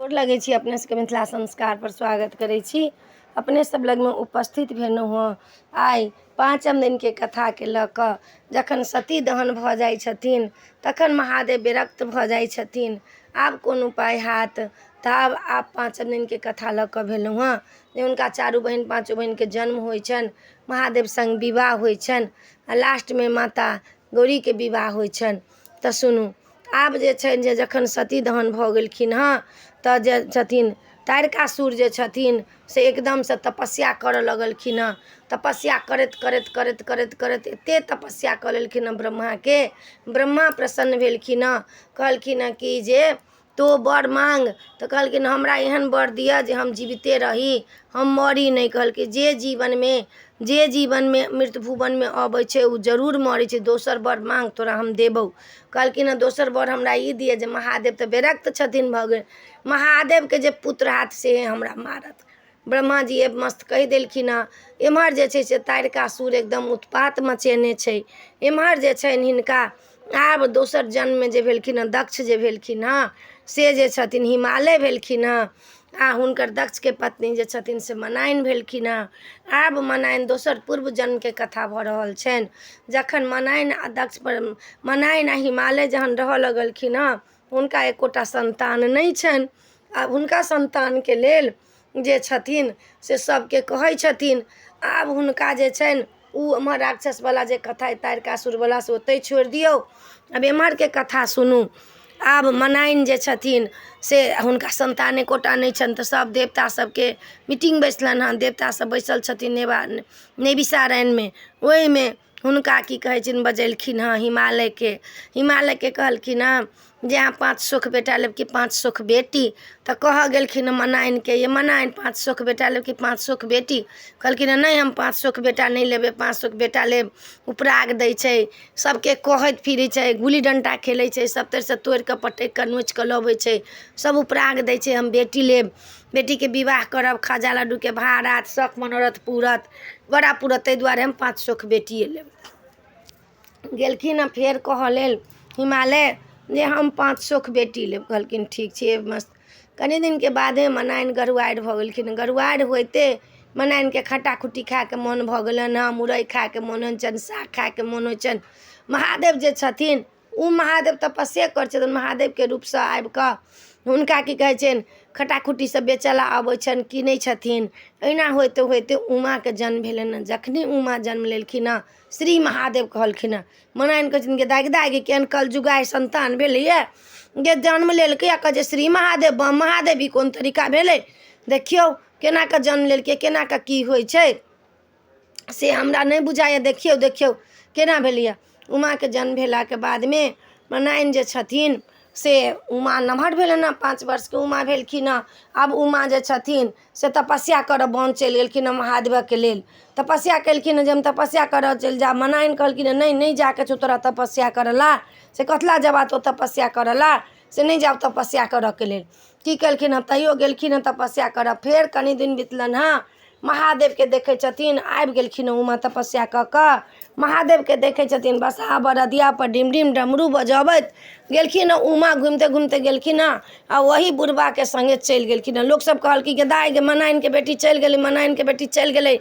गोर लगै छी अपने सबके मिथिला संस्कारपर स्वागत करै छी। अपने सब लगमे उपस्थित भेलहुँ हँ आइ पाँचम दिनके कथाके लऽ कऽ। जखन सती दहन भऽ जाइ छथिन तखन महादेव विरक्त भऽ जाइ छथिन। आब कोन उपाय हैत तऽ आब पाँचम दिनके कथा लऽ कऽ भेलहुँ हँ जे हुनका चारू बहिन पाँचो बहिनके जन्म होइ छनि, महादेव सङ्ग विवाह होइ छनि आ लास्टमे माता गौरीके विवाह होइ छनि। तऽ सुनू, आब जे छनि जे जखन सती दहन भऽ गेलखिन हँ तऽ जे छथिन तारकासुर जे छथिन से एकदमसँ तपस्या करऽ लगलखिन हँ। तपस्या करैत करैत करैत करैत करैत एते तपस्या कऽ लेलखिन हँ ब्रह्माके। ब्रह्मा प्रसन्न भेलखिन हँ, कहलखिन हँ कि जे तो वर माँग। तऽ कहलखिन हमरा एहन वर दिअ जे हम जीविते रही, हम मरी नहि। कहलकै जे जीवनमे मृत्यु भुवनमे अबै छै ओ जरूर मरै छै, दोसर वर माँग, तोरा हम देबौ। कहलखिन हँ दोसर वर हमरा ई दिअ जे महादेव तऽ विरक्त छथिन भऽ गेल, महादेवके जे पुत्र हैत से हमरा मारत। ब्रह्मा जी मस्त कहि देलखिन हँ। एम्हर जे छै से तारकासुर एकदम उत्पात मचेने छै। एम्हर जे छनि हिनका आब दोसर जन्ममे जे भेलखिन हँ, दक्ष जे भेलखिन हँ से जे छथिन हिमालय भेलखिन हँ, आ हुनकर दक्षके पत्नी जे छथिन से मनाइन भेलखिन हँ। आब मनाइन दोसर पूर्व जन्मके कथा भऽ रहल छनि। जखन मनाइन आ दक्ष पर मनाइन आ हिमालय जहन रहऽ लगलखिन हँ, हुनका एकोटा सन्तान नहि छनि। आब हुनका सन्तानके लेल जे छथिन से सबके कहै छथिन। आब हुनका जे छनि ओ एम्हर राक्षसवला जे कथा अइ तारकासुरवला से ओतहि छोड़ि दियौ, आब एम्हरके कथा सुनू। आब मनाइन जे छथिन से हुनका सन्तान एकोटा नहि छनि, तऽ सब देवता सबके मीटिंग बैसलनि हँ। देवता सब बैसल छथिन नेबा नेविसारनमे, ओहिमे हुनका की कहै छनि बजेलखिन हँ हिमालयके। हिमालयके कहलखिन हँ जे अहाँ पाँच सोख बेटा लेब कि पाँच सोख बेटी? तऽ कहऽ गेलखिन मनाइनके, ये मनाइन, पाँच सोख बेटा लेब कि पाँच सोख बेटी? कहलखिन नहि, हम पाँच सोख बेटा नहि लेबै, पाँच सोख बेटा लेब। उपराग दै छै, सबके कहैत फिरै छै, गुल्ली डण्टा खेलै छै, सब तरिसँ तोड़ि कऽ पटकि कऽ नोचि कऽ लबै छै, सब उपराग दै छै, हम बेटी लेब, बेटीके विवाह करब, खाजा लड्डूके भार आयत, शौख मनोरथ पूरत, बड़ा पूरत, ताहि दुआरे हम पाँच सोख बेटिए लेब। गेलखिन हँ फेर कहऽ लेल हिमालय जे हम पाँच सोख बेटी लेब। कहलखिन ठीक छै मस्त। कनि दिनके बादे मनाइन गरुआरि भऽ गेलखिन। गरुआरि होइते मनाइनके खट्टा खुट्टी खायके मोन भऽ गेलनि हँ, मुरइ खायके मोन होइ छनि, साग खायके मोन होइ छनि। महादेव जे छथिन ओ महादेव तपस्ये करै छथिन। महादेवके रूपसँ आबि कऽ हुनका की कहै छनि खट्टा खुट्टी सब बेचऽ लए अबै छनि, कीनै छथिन। एहिना होइते होइते उमाके जन्म भेलनि हँ। जखनी उमा जन्म लेलखिन हँ, श्री महादेव कहलखिन हँ। मनाइन कहै छथिन गे दाइ गे दाइ गे, केहन कलजुगाइ सन्तान भेलैए जे जन्म लेलकै आ कहै छै श्री महादेव बम महादेव, ई कोन तरीका भेलै? देखियौ केना कऽ जन्म लेलकै, केना कऽ की होइ छै से हमरा नहि बुझाइए, देखियौ देखियौ केना भेलैए। उमाके जन्म भेलाके बादमे मनाइन जे छथिन से उमा नमहर भेलनि हँ, 5 वर्षके उमा भेलखिन हँ। आब उमा जे छथिन से तपस्या करऽ वन चलि गेलखिन हँ। महादेवके लेल तपस्या केलखिन हँ जे हम तपस्या करऽ चलि जायब। मनाइन कहलखिन नहि, नहि जाके छौ तोरा तपस्या करऽ ला, से कथिला जेबा तो तपस्या करऽ ला, से नहि जाउ तपस्या करऽके लेल। की केलखिन हँ, तैयो गेलखिन हँ तपस्या करऽ। फेर कनि दिन बितलनि हँ, महादेवके देखै छथिन आबि गेलखिन उमा तपस्या कऽ कऽ। महादेवके देखै छथिन बसहा बरदियापर डिम डिम डमरू बजबैत गेलखिन हँ। उमा घुमिते घुमिते गेलखिन हँ आ वही बुढ़बाके सङ्गे चलि गेलखिन हँ। लोकसब कहलखिन कि दाइ गे, मनाइनके बेटी चलि गेलै, मनाइनके बेटी चलि गेलै,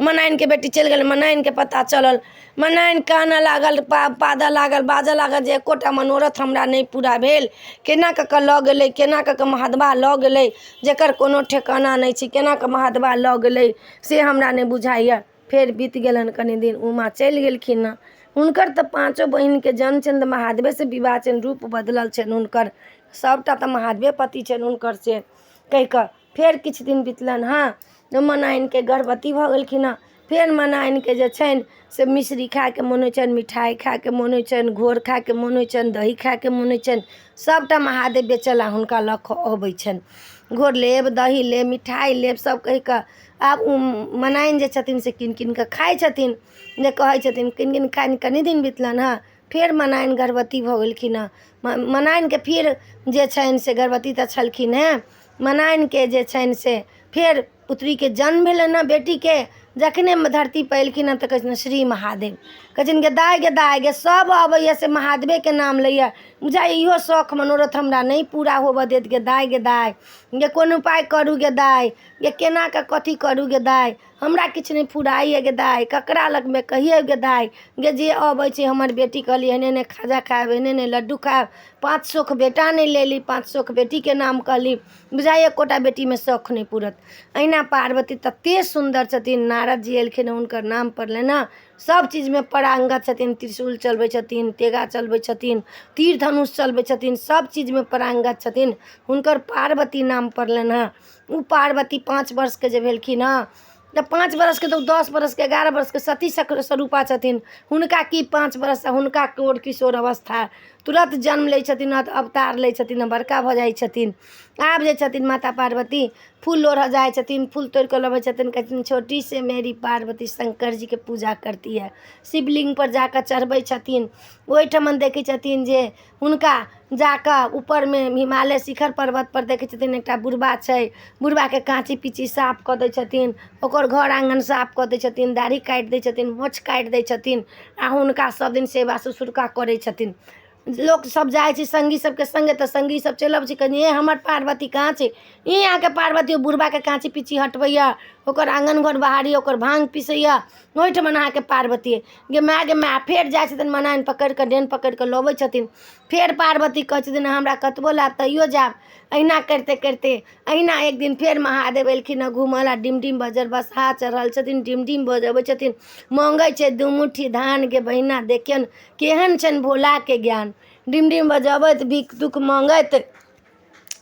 मनाइनके बेटी चलि गेलै। मनाइनके पता चलल, मनाइन कानऽ लागल, पादऽ लागल, बाजऽ लागल जे एकोटा मनोरथ हमरा नहि पूरा भेल, केना कऽ कऽ लऽ गेलै, केना कऽ कऽ महादेवा लऽ गेलै, जकर कोनो ठेकाना नहि छै, केना कऽ महादेवा लऽ गेलै से हमरा नहि बुझाइए। फेर बीत गेलनि कनि दिन, उमा चलि गेलखिन हँ। हुनकर तऽ पाँचो बहिनके जन्म छनि तऽ महादेवेसँ विवाह छनि, रूप बदलल छनि हुनकर, सभटा तऽ महादेवे पति छनि हुनकर, से कहि कऽ फेर किछु दिन बितलनि हँ, मनाइनके गर्भवती भऽ गेलखिन हँ। फेर मनाइनके जे छनि से मिश्री खायके मोन होइ छनि, मिठाइ खायके मोन होइ छनि, घोर खायके मोन होइ छनि, दही खायके मोन होइ छनि। सभटा महादेव बेचऽ लए हुनका लऽ कऽ अबै छनि। घोर लेब, दही लेब, मिठाइ लेब, सब कहि कऽ आब ओ मनाइन जे छथिन से कीन कीन कऽ खाइ छथिन, जे कहै छथिन कीन कीन खाइ। कनि दिन बितलनि हँ, फेर मनाइन गर्भवती भऽ गेलखिन हँ। मनाइनके फेर जे छनि से गर्भवती तऽ छलखिन हेँ, मनाइनके जे छनि से फेर पुत्रीके जन्म भेलनि हँ, बेटीके। जखने धरतीपर एलखिन हँ तऽ कहै छथिन श्री महादेव। कहै छथिन गे दाय, गे दाय गे, सभ अबैए से महादेवेके नाम लैए, बुझाइए इहो शौख मनोरथ हमरा नहि पूरा होबऽ देत। गे दाय, गे दाय गे, कोन उपाय करू गे दाय गे, केना कऽ कथी करू गे दाय, हमरा किछु नहि फुराइए गे दाय, ककरा लगमे कहियै गे दाय गे। जे अबै छै हमर बेटी, कहली एहने एहने खाजा खायब, एहने एहने लड्डू खायब, पाँच सौख बेटा नहि लेली, पाँच सौख बेटीके नाम कहली, बुझाइए एकोटा बेटीमे शौख नहि पूरत। अहिना पार्वती ततेक सुन्दर छथिन। नारद जी एलखिन, हुनकर नाम पड़लनि हँ, सभ चीजमे पारङ्गत छथिन। त्रिशूल चलबै छथिन, तेगा चलबै छथिन, तीर धनुष चलबै छथिन, सभ चीजमे पारङ्गत छथिन। हुनकर पार्वती नाम पड़लनि हँ। ओ पार्वती 5 वर्षके जे भेलखिन हँ, तऽ 5 बरसके तऽ 10 बरसके, 11 बरसके सती स्वरूपा छथिन। हुनका की 5 बरस, हुनका कोर किशोर अवस्था, तुरन्त जन्म लै छथिन, अवतार लै छथिन, बड़का भऽ जाइ छथिन। आब जे छथिन माता पार्वती फूल लोढ़ऽ जाइ छथिन, फूल तोड़ि कऽ लबै छथिन। कहै छथिन छोटी से मेरी पार्वती शंकर जीके पूजा करती है। शिवलिङ्गपर जा कऽ चढ़बै छथिन। ओहिठमन देखै छथिन जे हुनका जा कऽ ऊपरमे हिमालय शिखर पर्वतपर देखै छथिन एकटा बुढ़बा छै। बुढ़बाके काँची पीची साफ कऽ दै छथिन, ओकर घर आङ्गन साफ कऽ दै छथिन, दाढ़ी काटि दै छथिन, मोछ काटि दै छथिन आ हुनका सभ दिन सेवा ससुरका करै छथिन। लोक सब जाइ छै सङ्गी सबके सङ्गे, तऽ सङ्गी सब चलि अबै छै, कहै हे हमर पार्वती कहाँ छै? ई अहाँके पार्वती बुढ़बाके काँची पीची हटबैए, ओकर आङ्गन घर बहारी, ओकर भाँग पिसैए, ओहिठमन अहाँके पार्वती गे माय, गे माय। फेर जाइ छथिन, मनाइन पकड़ि कऽ, डेन पकड़ि कऽ लबै छथिन। फेर पार्वती कहै छथिन हमरा कतबो लायब तैयो जायब। अहिना करिते करिते अहिना एक दिन फेर महादेव एलखिन हँ घूमऽ लए। डिम डिम बजर बसहा चढ़ल छथिन, डिम डिम बजबै छथिन, मङ्गै छै 2 मुट्ठी धान गे बहिना, देखियौन केहन छनि भोलाके ज्ञान। डिम डिम बजबैत भीख दुःख मङ्गैत,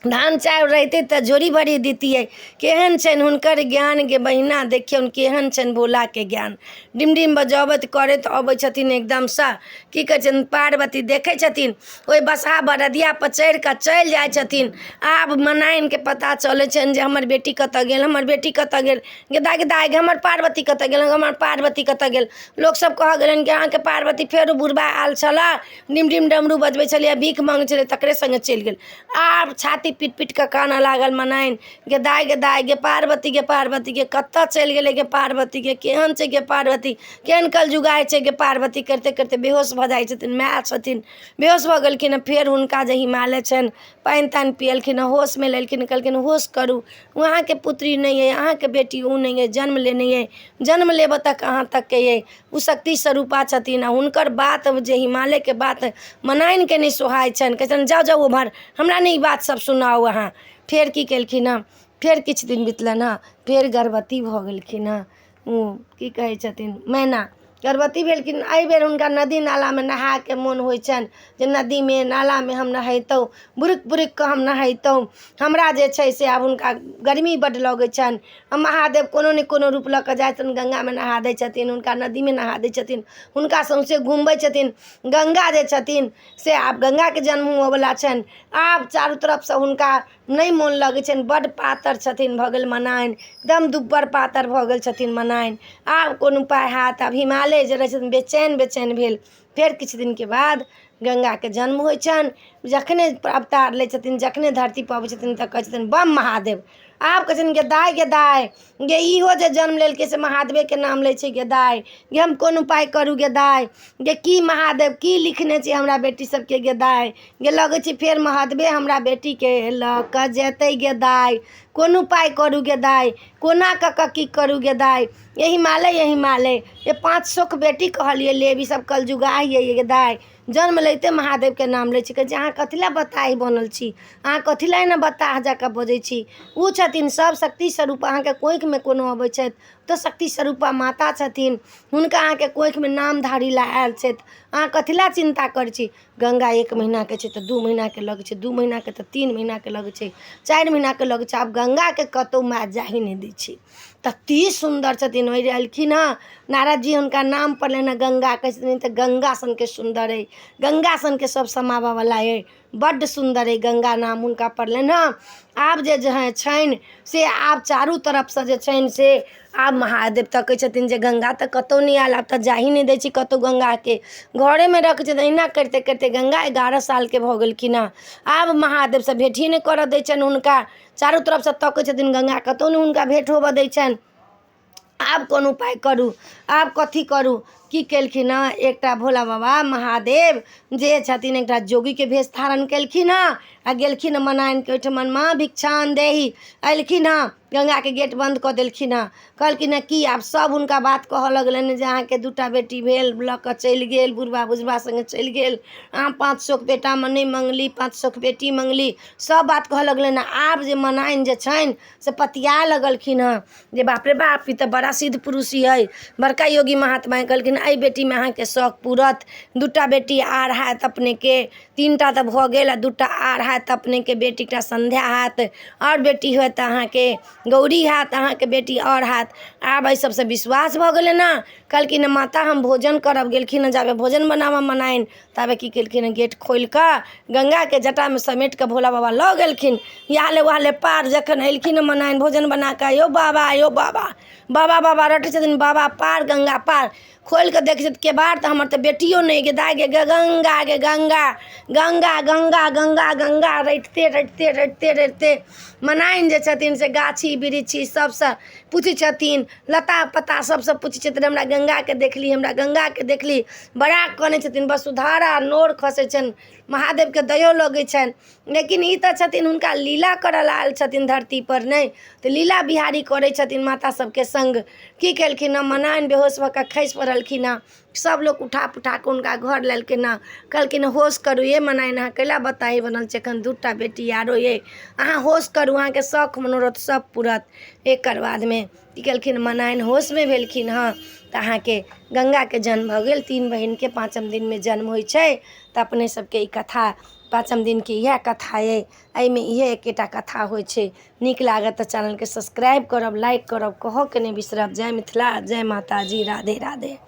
धान चाउर रहितै तऽ झोरी भरि दितियै, केहन छनि हुनकर ज्ञान गे बहिना, देखियौन केहन छनि भोलाके ज्ञान। डिम डिम बजबैत करैत अबै छथिन एकदमसँ। की कहै छथिन, पार्वती देखै छथिन, ओहि बसहा बरदियापर चढ़ि कऽ चलि जाइ छथिन। आब मनाइनके पता चलै छनि जे हमर बेटी कतऽ गेल, हमर बेटी कतऽ गेल, गे दाय, गे दाय, हमर पार्वती कतऽ गेल, हमर पार्वती कतऽ गेल? लोकसब कहऽ गेलनि कि अहाँके पार्वती फेर बुढ़बा आयल छलऽ, डिम डिम डमरू बजबै छलियै, भीख मङ्गै छलै, तकरे सङ्गे चलि गेल। आब छाती पीट पीट कऽ कानऽ लागल मनाइन, गे दाय, गे दाय, गे पार्वती, गे पार्वती गे, कतऽ चलि गेलै गे पार्वती गे, केहन छै गे पार्वती, केहन कलजुगाइ छै गे पार्वती। करिते करिते बेहोश भऽ जाइ छथिन। माय छथिन, बेहोश भऽ गेलखिन। फेर हुनका जे हिमालय छनि पानि तानि पियलखिन, होशमे लेलखिन, कहलखिन होश करू, ओ अहाँके पुत्री नहि अइ, अहाँके बेटी ओ नहि अइ, जन्म लेने अइ, जन्म लेबऽ तक अहाँ तकके अइ, ओ शक्ति स्वरूपा छथिन। आ हुनकर बात जे हिमालयके बात मनाइनके नहि सोहाइ छनि, कहै छनि जाउ जाउ उम्हर, हमरा नहि ई बात सब सुनाउ अहाँ। फेर की केलखिन हँ, फेर किछु दिन बितलनि हँ, फेर गर्भवती भऽ गेलखिन हँ। ओ की कहै छथिन, मैना गर्भवती भेलखिन। एहिबेर हुनका नदी नालामे नहाके मोन होइ छनि जे नदीमे नालामे हम नहैतहुँ, बुरुकि बुरुकि कऽ हम नहैतहुँ। हमरा जे छै से आब हुनका गर्मी बड्ड लगै छनि। महादेव कोनो ने कोनो रूप लऽ कऽ जाइ छथिन, गंगामे नहा दै छथिन हुनका, नदीमे नहा दै छथिन हुनका, सौँसे घुमबै छथिन। गंगा जे छथिन से आब गंगाके जन्म होबऽवला छनि। आब चारू तरफसँ हुनका नहि मोन लगै छनि। बड्ड पातर छथिन भऽ गेल मनाइन, एकदम दुब्बर पातर भऽ गेल छथिन मनाइन। आब कोन उपाय हैत? आब हिमालय जे रहै छथिन बेचैन बेचैन भेल। फेर किछु दिनके बाद गंगाके जन्म होइ छनि। जखने अवतार लै छथिन, जखने धरतीपर अबै छथिन, तऽ कहै छथिन बम महादेव। आब कहै छथिन गे दाय, गे दाय गे, इहो जे जन्म लेलकै से महादेवेके नाम लै छै। गे दाय गे, हम कोन उपाय करू गे दाय गे, की महादेव की लिखने छै हमरा बेटी सबके गे दाय गे, लगै छै फेर महादेवे हमरा बेटीके लऽ कऽ जेतै गे दाय, कोन उपाय करू गे दाय, कोना कऽ कऽ की करू गे दाय? ये हिमालय, ये हिमालय, ये 5 सौख बेटी कहलियै लेब, ई सब कलजुगाह ये गे दाय, जन्म लैते महादेवके नाम लै छै। कहै छै अहाँ कथी लए बताहि बनल छी? अहाँ कथी लए एना बताह जकाँ बजै छी? ओ छथिन सब शक्ति स्वरूप। अहाँके कोखिमे कोनो अबै छथि तऽ शक्ति स्वरूपा माता छथिन, हुनका अहाँके कोखिमे नामधारी लए आयल छथि, अहाँ कथी लए चिन्ता करै छी? गंगा 1 महीनाके छै तऽ 2 महीनाके लगै छै, 2 महीनाके तऽ 3 महीनाके लगै छै, 4 महीनाके लगै छै। आब गंगाके कतहु माय जाही नहि दै छै, तते सुन्दर छथिन। ओहि एलखिन हँ नारद जी, हुनका नाम पड़लनि हँ गंगा। कहै छथिन तऽ गंगा सनके सुन्दर अइ, गंगा सनके सब समाबऽवला अइ, बड्ड सुन्दर अइ गंगा नाम हुनका पड़लनि हँ। आब जे छनि से आब चारू तरफसँ जे छनि से आब महादेव तकै छथिन जे गंगा तऽ कतहु नहि आयल, आब तऽ जाही नहि दै छी कतहु, गंगाके घरेमे रखै छथिन। अहिना करिते करिते गंगा 11 सालके भऽ गेलखिन हँ। आब महादेवसँ भेँट ही नहि करऽ दै छनि हुनका, चारू तरफसँ तकै छथिन, गंगा कतहु नहि हुनका भेँट होबऽ दै छनि। आब कोन उपाय करू, आब कथी करू? की केलखिन हँ, एकटा भोला बाबा महादेव जे छथिन एकटा जोगीके भेष धारण केलखिन हँ आ गेलखिन हँ मनाइनके ओहिठमन, माँ भिक्षान देही। अयलखिन हँ, गंगाके गेट बन्द कऽ देलखिन हँ। कहलखिन हँ की आब सब हुनका बात कहऽ लगलनि जे अहाँके दूटा बेटी भेल, लऽ कऽ चलि गेल, बुढ़बा बुझबा सङ्गे चलि गेल, अहाँ 5 सओके बेटामे नहि मङ्गली, 5 सओके बेटी मङ्गली, सब बात कहऽ लगलनि। आब जे मनाइन जे छनि से पतिया लगलखिन हँ जे बाप रे बाप, ई तऽ बड़ा सिद्ध पुरुष अइ, बड़का योगी महात्मा अइ। कहलखिन एहि बेटीमे अहाँके शौक पूरत, दूटा बेटी आर हैत अपनेके, 3टा तऽ भऽ गेल आ 2टा आर हैत अपनेके बेटी, एकटा संध्या हैत, आओर बेटी होयत अहाँके गौरी हैत, अहाँके बेटी आओर हैत। आब एहि सबसँ विश्वास भऽ गेलै ने। कहलखिन माता हम भोजन करब। गेलखिन हँ जाबे भोजन बनाबऽ मनाइन, ताबे की केलखिन हँ, गेट खोलि कऽ गंगाके जटामे समेट कऽ भोला बाबा लऽ गेलखिन याले वाले पार। जखन एलखिन हँ मनाइन भोजन बना कऽ, यौ बाबा, यौ बाबा, बाबा बाबा रटै छथिन, बाबा पार गंगा पार। खोलि कऽ देखै छथि केबाड़ तऽ हमर तऽ बेटियो नहि गे दाइ गे, गंगा गे गंगा, गंगा गंगा गंगा गंगा रटिते रटिते रटिते रटिते मनाइन जे छथिन से गाछी बिरछी सबसँ पूछै छथिन, लता पता सबसँ पूछै छथिन, हमरा गंगाके देखली, हमरा गंगाके देखली। बड़ा कनै छथिन, वसुधारा नोर खसै छनि, महादेवके दयो लगै छनि। लेकिन ई तऽ छथिन हुनका लीला करऽ लए आयल छथिन धरतीपर, नहि तऽ लीला बिहारी करै छथिन माता सबके सङ्ग। की केलखिन हँ, मनाइन बेहोश भऽ कऽ खसि पड़लखिन हँ। सब लोक उठा पुठा कऽ हुनका घर लेलखिन हँ। कहलखिन होश करू ये मनाइन, अहाँ कैला बताही बनल छी, एखन 2टा बेटी आरो ये, अहाँ होश करू, अहाँके शौख मनोरथ सब पूरत। एकर बादमे की केलखिन, मनाइन होशमे भेलखिन हँ तऽ अहाँके गंगाके जन्म भऽ गेल। 3 बहिनके 5म दिनमे जन्म होइ छै। तऽ अपने सबके ई कथा 5म दिनके इएह कथा अइ, एहिमे इएह एकेटा कथा होइ छै। नीक लागत तऽ चैनलके सब्सक्राइब करब, लाइक करब, कहऽके नहि बिसरब। जय मिथिला, जय माताजी, राधे राधे।